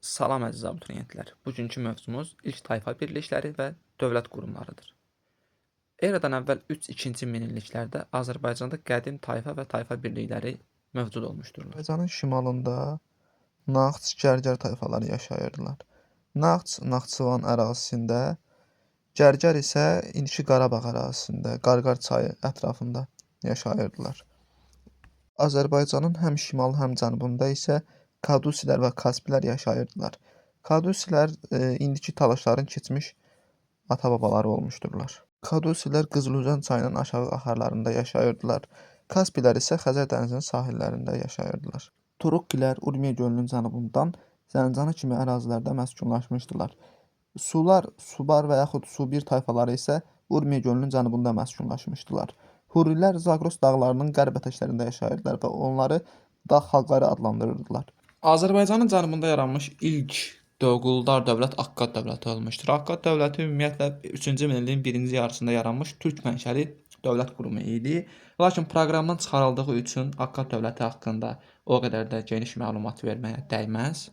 Salam əziz abituriyentlər. Bugünkü mövzumuz ilk tayfa birlikləri və dövlət qurumlarıdır. Eradan əvvəl 3-2-ci minilliklərdə Azərbaycanda qədim tayfa və tayfa birlikləri mövcud olmuşdurlar. Azərbaycanın şimalında Naxç, Gərgər tayfaları yaşayırdılar. Naxç Naxçıvan ərazisində, Gərgər isə indiki Qarabağ ərazisində, Qarqar çayı ətrafında yaşayırdılar. Azərbaycanın həm şimalı, həm cənubunda isə Kadusilər və Kaspilər yaşayırdılar. Kadusilər indiki Talaşların keçmiş ata-babaları olmuşdurlar. Kadusilər Qızılüzən çayının aşağı axarlarında yaşayırdılar. Kaspilər isə Xəzər dənizinin sahillərində yaşayırdılar. Turukkilər Urmiya gölünün cənubundan Zəncana kimi ərazilərdə məskunlaşmışdılar. Sular, Subar və yaxud Subir tayfaları isə Urmiya gölünün cənubunda məskunlaşmışdılar. Hurrilər Zaqros dağlarının qərb ətəklərində yaşayırdılar və onları dağ xalqları adlandırırdılar. Azərbaycanın cənubunda yaranmış ilk quldar dövlət Akkad dövləti olmuşdur. Akkad dövləti ümumiyyətlə 3-cü minilliyin birinci yarısında yaranmış türk mənşəli dövlət qurumu idi. Lakin proqramdan çıxarıldığı üçün Akkad dövləti haqqında o qədər də geniş məlumat verməyə dəyməz.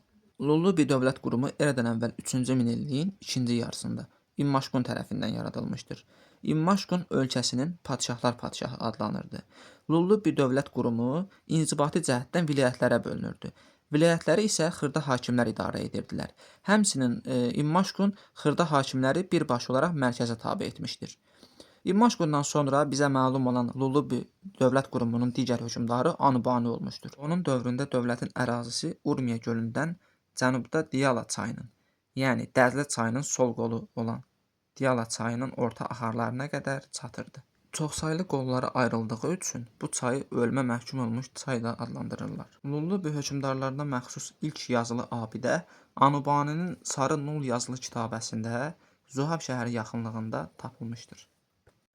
Lullubi dövlət qurumu eradan əvvəl 3-cü minilliyin ikinci yarısında İmmaşqun tərəfindən yaradılmışdır. İmmaşqun ölkəsinin padşahlar padşahı adlanırdı. Lullubi dövlət qurumu inzibati cəhətdən vilayətlərə bölünürdü. Vilayətləri isə xırda hakimlər idarə edirdilər. Həmçinin İmmaşqun xırda hakimləri birbaşa olaraq mərkəzə tabe etmişdir. İmmaşqundan sonra bizə məlum olan Lullubi dövlət qurumunun digər hökmdarı Anubani olmuşdur. Onun dövründə dövlətin ərazisi Urmiya gölündən cənubda Diyala çayının, yəni Dəzli çayının sol qolu olan Diyala çayının orta axarlarına qədər çatırdı. Çoxsaylı qollara ayrıldığı üçün bu çayı ölmə məhkum olmuş çay da adlandırırlar. Lullubi hökmdarlarına məxsus ilk yazılı abidə Anubaninin Sarı Nul yazılı kitabəsində Zuhab şəhəri yaxınlığında tapılmışdır.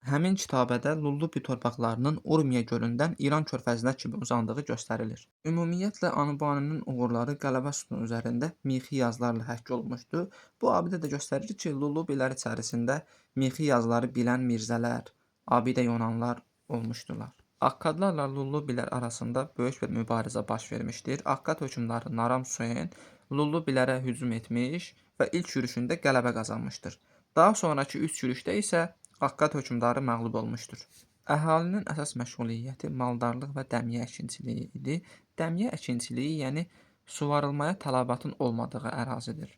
Həmin kitabədə Lullubi torpaqlarının Urmiya gölündən İran körfəzinə kimi uzandığı göstərilir. Ümumiyyətlə Anubaninin uğurları qələbə sütunu üzərində mixi yazılarla həkk olunmuşdu. Bu abidə də göstərir ki, Lullubilər içərisində mixi yazıları bilən mirzələr, abidə yonanlar olmuşdular. Akkadlarla Lullubilər arasında böyük bir mübarizə baş vermişdir. Akkad hökmdarı Naram Suen Lullubilərə hücum etmiş və ilk yürüşündə qələbə qazanmışdır. Daha sonrakı 3 yürüşdə isə Akkad hökmdarı məğlub olmuşdur. Əhalinin əsas məşğuliyyəti maldarlıq və dəmiyə əkinçiliyi idi. Dəmiyə əkinçiliyi, yəni suvarılmaya tələbatın olmadığı ərazidir.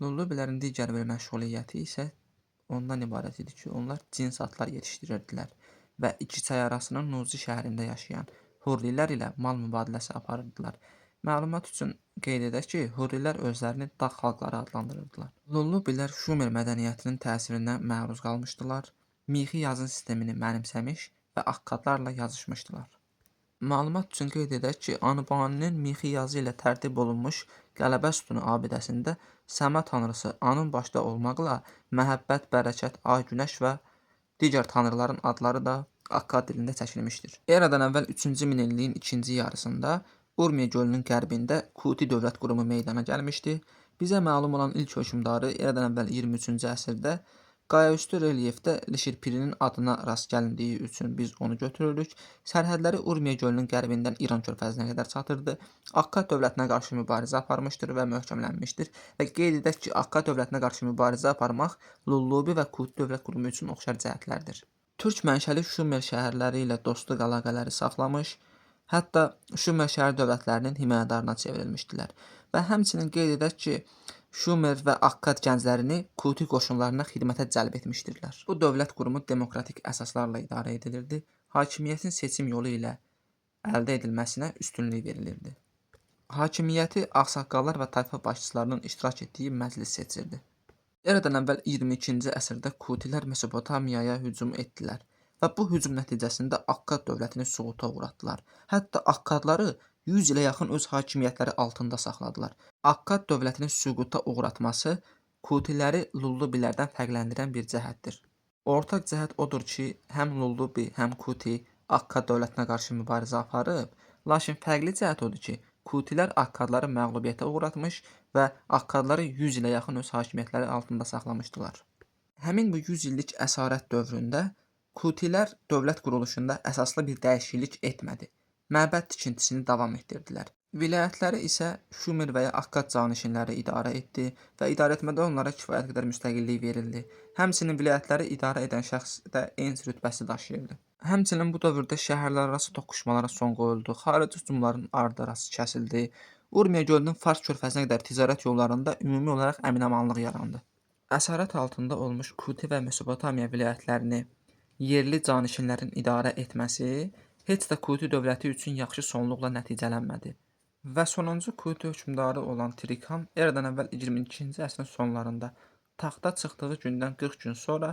Lullubilərin digər bir məşğuliyyəti isə ondan ibarət idi ki, onlar cins atlar yetişdirirdilər və iki çay arasının Nuzi şəhərində yaşayan Hurrilər ilə mal mübadiləsi aparırdılar. Məlumat üçün qeyd edək ki, Hurrilər özlərini dağ xalqları adlandırırdılar. Lullubilər Şumer mədəniyyətinin təsirinə məruz qalmışdılar. Mixi yazı sistemini mənimsəmiş və akkadlarla yazışmışdılar. Məlumat üçün qeyd edək ki, Anubaninin mixi yazı ilə tərtib olunmuş qələbə sütunu abidəsində səma tanrısı Anun başda olmaqla məhəbbət, bərəkət, ay, günəş və digər tanrıların adları da Akkad dilində çəkilmişdir. Eradan əvvəl 3-cü minilliyin ikinci yarısında Urmiya gölünün qərbində Kuti dövlət qurumu meydana gəlmişdi. Bizə məlum olan ilk hökmdarı eradan əvvəl 23-cü əsrdə qayaüstü relyefdə Lişirpirinin adına rast gəlindiyi üçün biz onu götürürük. Sərhədləri Urmiya gölünün qərbindən İran körfəzinə qədər çatırdı. Akkad dövlətinə qarşı mübarizə aparmışdır və möhkəmlənmişdir. Və qeyd edək ki, Akkad dövlətinə qarşı mübarizə aparmaq Lullubi və Kuti dövlət qurumu üçün oxşar cəhətlərdir. Türk mənşəli Şumer şəhərləri ilə dostluq əlaqələri saxlamış, hətta Şumer şəhər dövlətlərinin himayədarına çevrilmişdilər. Və həmçinin qeyd edək ki, Şumer və Akkad gənclərini Kuti qoşunlarına xidmətə cəlb etmişdirlər. Bu dövlət qurumu demokratik əsaslarla idarə edilirdi. Hakimiyyətin seçim yolu ilə əldə edilməsinə üstünlük verilirdi. Hakimiyyəti ağsaqqallar və tayfa başçılarının iştirak etdiyi məclis seçirdi. Eradan əvvəl 22-ci əsrdə Kutilər Mesopotamiyaya hücum etdilər və bu hücum nəticəsində Akkad dövlətini süquta uğratdılar. Hətta Akkadları 100 ilə yaxın öz hakimiyyətləri altında saxladılar. Akkad dövlətini süquta uğratması Kutiləri Lullubilərdən fərqləndirən bir cəhətdir. Ortaq cəhət odur ki, həm Lullubi, həm Kuti Akkad dövlətinə qarşı mübarizə aparıb, lakin fərqli cəhət odur ki, Kutilər Akkadları məğlubiyyətə uğratmış və Akkadları 100 ilə yaxın öz hakimiyyətləri altında saxlamışdılar. Həmin bu 100 illik əsarət dövründə Kutilər dövlət quruluşunda əsaslı bir dəyişiklik etmədi. Məbəd tikintisini davam etdirdilər. Vilayətləri isə Şumer və ya Akkad canişinləri idarə etdi və idarəetmədə onlara kifayət qədər müstəqillik verildi. Həmçinin vilayətləri idarə edən şəxs də ens rütbəsi daşıyırdı. Həmçinin bu dövrdə şəhərlərarası toqquşmalara son qoyuldu, xarici hücumların ardı-arası kəsildi. Urmiya gölünün Fars körfəzinə qədər ticarət yollarında ümumi olaraq əmin-amanlıq yarandı. Əsarət altında olmuş Kuti və Mesopotamiya vilayətlərini yerli canişinlərin idarə etməsi heç də Kuti dövləti üçün yaxşı sonluqla nəticələnmədi. Və sonuncu Kuti hökmdarı olan Trikan eradan əvvəl 22-ci əsrin sonlarında taxta çıxdığı gündən 40 gün sonra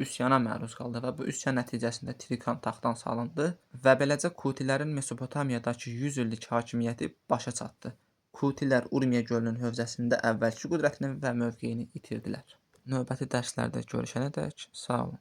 üsyana məruz qaldı və bu üsyan nəticəsində Trikan taxtdan salındı və beləcə Kutilərin Mesopotamiyadakı 100 illik hakimiyyəti başa çatdı. Kutilər Urmiya gölünün hövzəsində əvvəlki qüdrətini və mövqeyini itirdilər. Növbəti dərslərdə görüşənədək sağ olun.